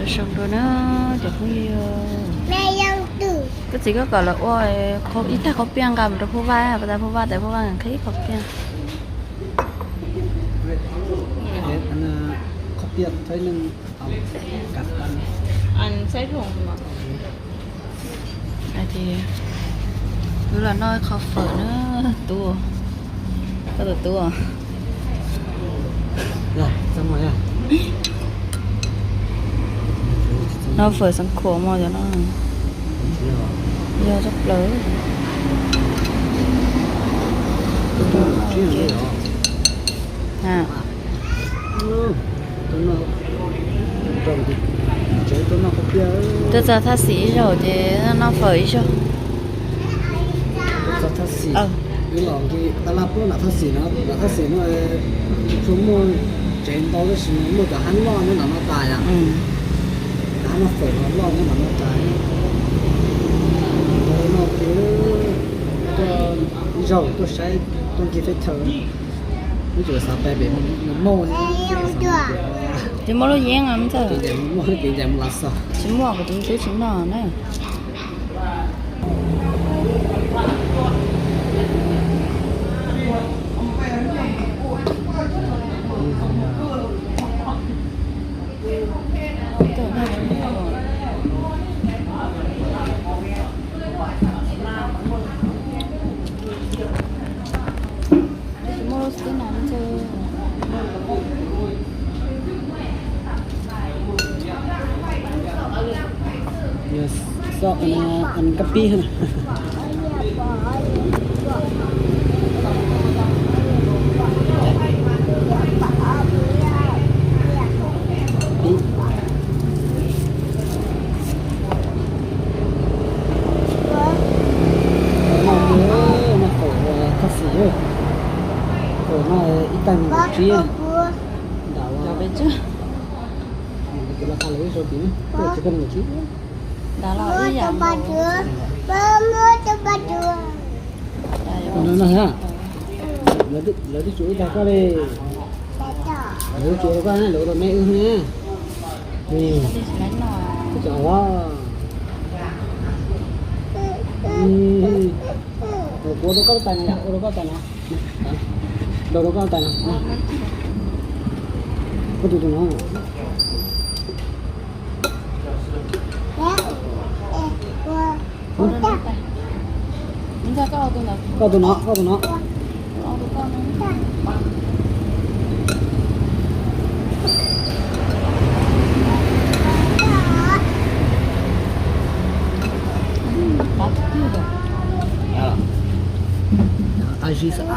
Zoo dua na cov phooj ywg. Koj txiv koj kom lawv ua ib tag khaub piaj nqa mus rau Phuj Vaj, pas tas Phuj Vaj tas Phuj Vaj nqa qhib khaub piaj. Khaub piaj thawj neeg. Wb los noj qhov fawm na, tub. Koj tus tub. Noj fawm xeev khuam mog cov no. Yog tshaj plaws. Tuaj txog Thaj Xis ib zaug ces noj fawm ib zaug. Txog Thaj Xis, wb los nqi tab laj puag nram Thaj Xis no, nram Thaj Xis no tsuas muaj tsev ntau tab sis muaj cov hab loj nyob nram no tas yom. Cov hab noj fawm loj nyob nram no tas. Noj ces tuaj ib zaug tuaj saib, tuaj nqi teb chaws. Wb tseem xav pais pem Mos Mos thiab. Tsis muaj lub yeeb os ntxawg. Kev ncaim Mos Mos, kev ncaim Mos Mos los xav. Tsis muaj, kuv tus tub tsis noj na. Xoj, ăn cắp pib. Qhov no ces noj fawm Thaj Xis, fawm no ib tag nees nkaum tsib ntawd. Tus los txog lawm ib zaug tid, tsis tag nees nkaum tsib. Lawv twb tsuav ib tag koj li. Lawv twb tsuav rau koj na, lawv ua tau me wb na. Twb tsuav os. Ua rau koj tais no yom, ua rau koj tais no. Rau rau koj tais no. Koj tus tus no. Koj tus no, koj tus no. Qab zib xwb.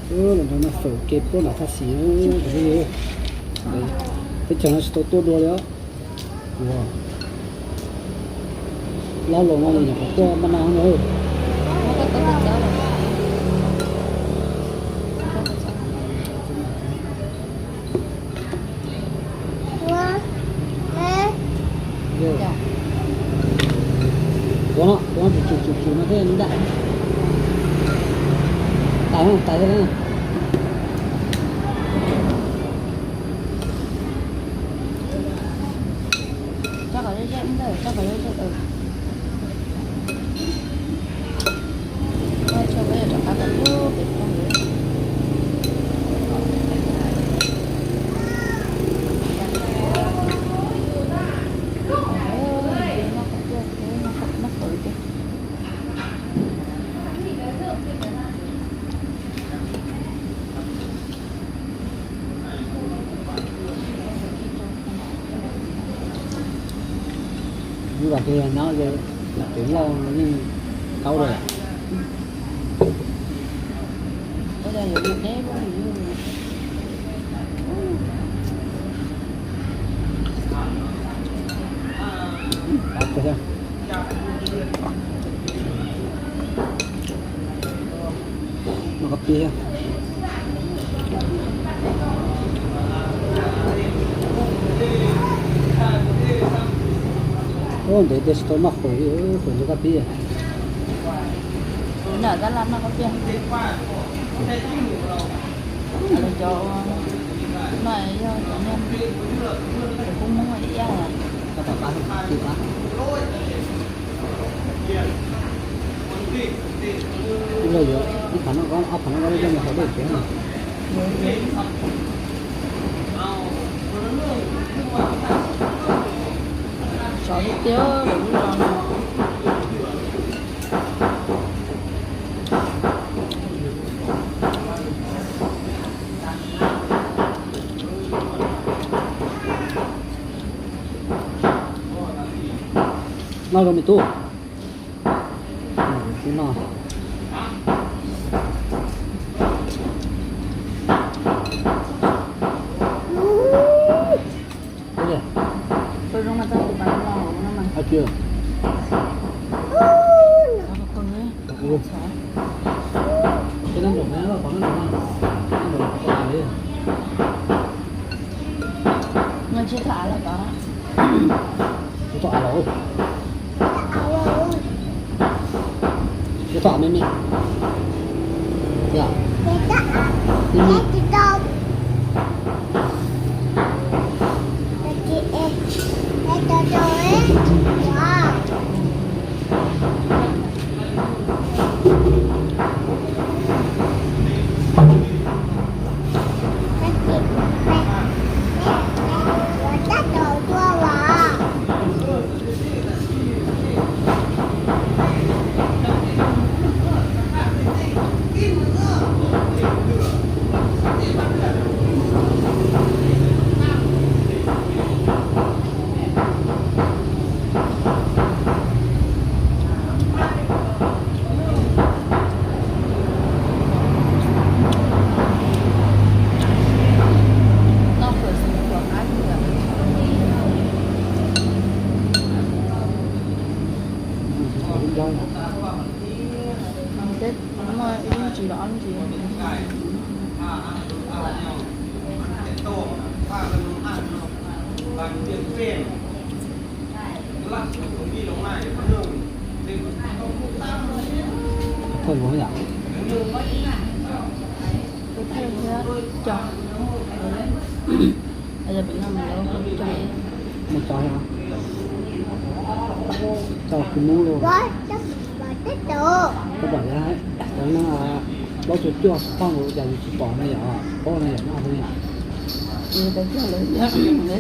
Los nrog noj fawm ke puag nram Thaj Xis. Teb chaws no tsis tau tuaj dua li os. Lab los no nyuam qhuav tuaj npaj no na. Tuav no, tuav no tsum tsum tsum tsum no thiab ntag. Tais no, tais thiab na. Ib vas tes no ces lam pem lauj yeej kaub lawm. Ua ntev tiag tsis tau noj qhwv li, qhwv nrog koj pib. Nram tab laj noj koj pib. Cov no yog cov niag kuv kuj muab ib yam. Ib los yuav ib phav noj qab, ob phav noj qab, lub coj mus haus dej tsev na. Sov tiag tiag lub zos no. Noj zoo me tub. Tub noj. Ua li. Ua tsis. Ua li. Peb noj ntsaum na, peb noj ntsaum na. Noj ntsaum na, peb noj ntsaum na. Noj tsib tag av los pab. Ib tag av los. Ib tag av me me. Yog. Me me. Teb muaj ib lub ntsis los ob lub ntsis. Thawj luag yom. Thawj thiab cog. Yog pem no mas lawv hu cog. Mus cog, cog kws nub los. Koj pom cov neeg plaub caug cuaj xov phooj ua cas yus tsis pom no yom, paub no yom, noj no yom. Yus tas kiag lawv, lawv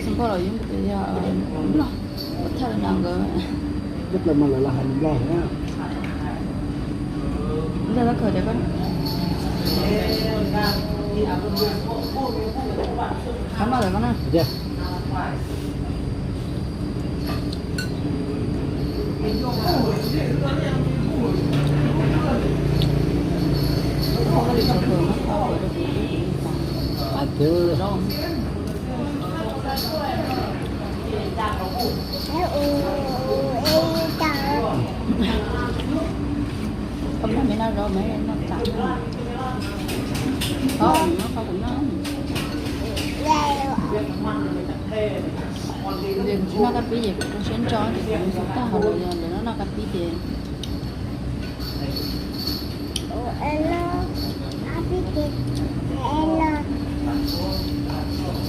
xov phooj los yus tias yog Nplog, ua thawj no nkawd. Ib plaws mas lawv los hais Nplog thiab. Ntawd kawg tias koj, koj noj lawm koj na. Koj mloog me noj zaub me noj tas. Koj noj koj kuv noj. Noj koj pib ces kuv rau siab ntso ces kuv xub tag hauv lawm, lawv noj koj pib ces.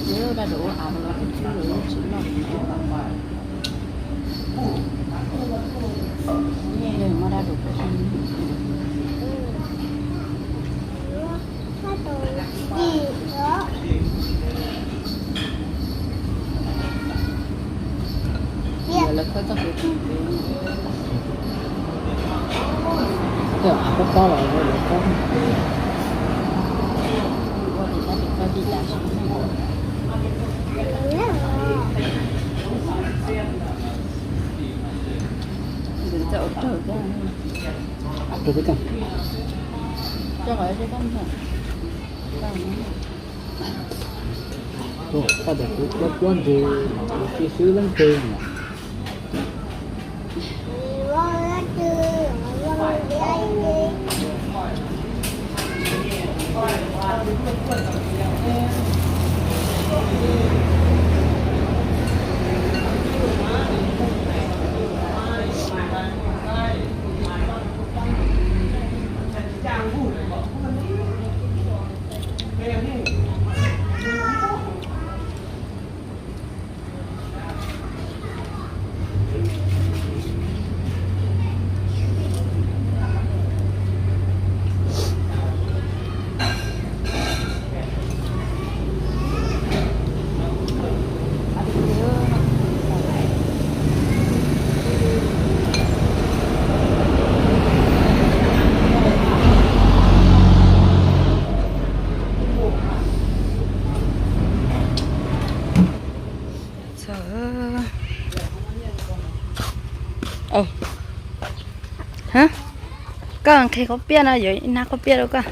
Lawv daj dam ua av los twb tsis loj. Muaj daj dam. Lawv khawb txoj kev pem pem. Tej av pob pob los lawv khawb. Ua tim tab tim koj tim dav xwb. Ntawm txoj ua raug tag. Coj qhov txoj koj ntag. Tau tias kuv cuab cuab ntsws, kuv cia swb leej twg na. Yog, yog, yog. Koj nqhis khaub piaj no yuav ib nab khaub piaj rau koj.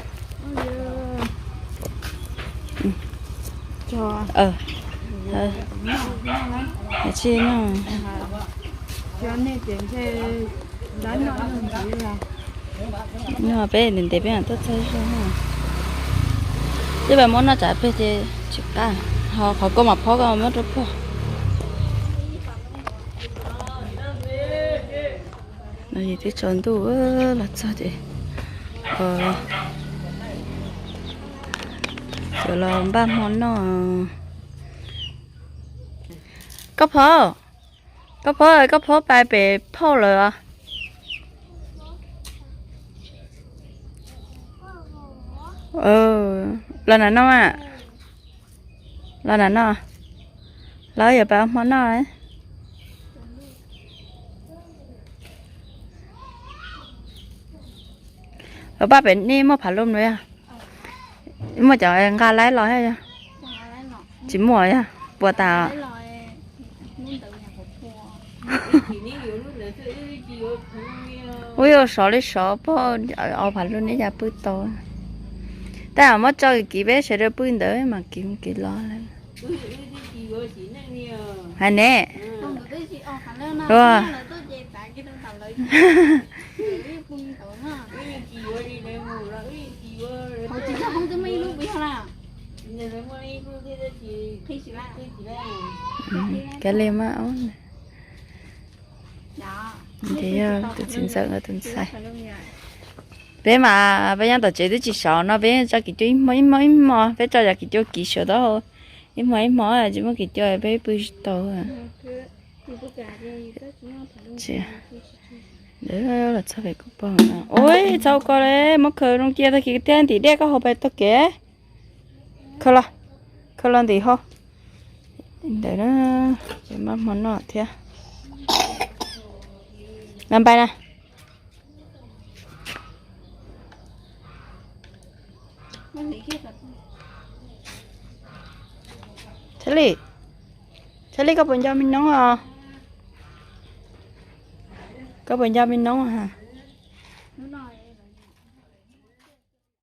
Nyob peb ntev ntev peb mam tuaj txog zog. Twb pab muab noj tsam peg ces tsis qab, ho qhov koj mam phob koj muab rau pog. No yog twb tsaus ntuj los txog ces yuav los npaj hmo noj. Koj phob, koj phob, koj phob pais pem phauj lawm os. Los nram no, los nram no, los yuav pais ua hmo noj. Los pab pem nej muaj phav lom los yog? Muaj cov nqa laib los thiab yog? Tsis muaj yog puas tas? Ub, yuav sov li sov pog, o phav lom nej cas pw tau. Tab muab tso kiv peb sawv daws pw ntawd mas kiv mus kiv los lawm. Hais ne. Kav liam mas, ces yog tus txiv ntxawm tus ntxhais. Peb mas peb nyob tom tsev twb tsis sov no, peb tso kiv cuab ib hmo ib hmo ib hmo, peb tso yam kiv cuab kiv sawv tau ib hmo ib hmo, tsis muaj kiv cuab peb pw tsis tau. Los txog pem kuj pog, ua txhob ua ko li, muab khaws zoo cia tag kis thiab ntim dej koj haus pais tag kev. Khaws los, khaws los ntim hau. Ntawd ces maj hmo noj thiab. Los npais na. Txhaj Li, Txhaj Li, koj puas nco me noob os? Koj puas nco me noob os?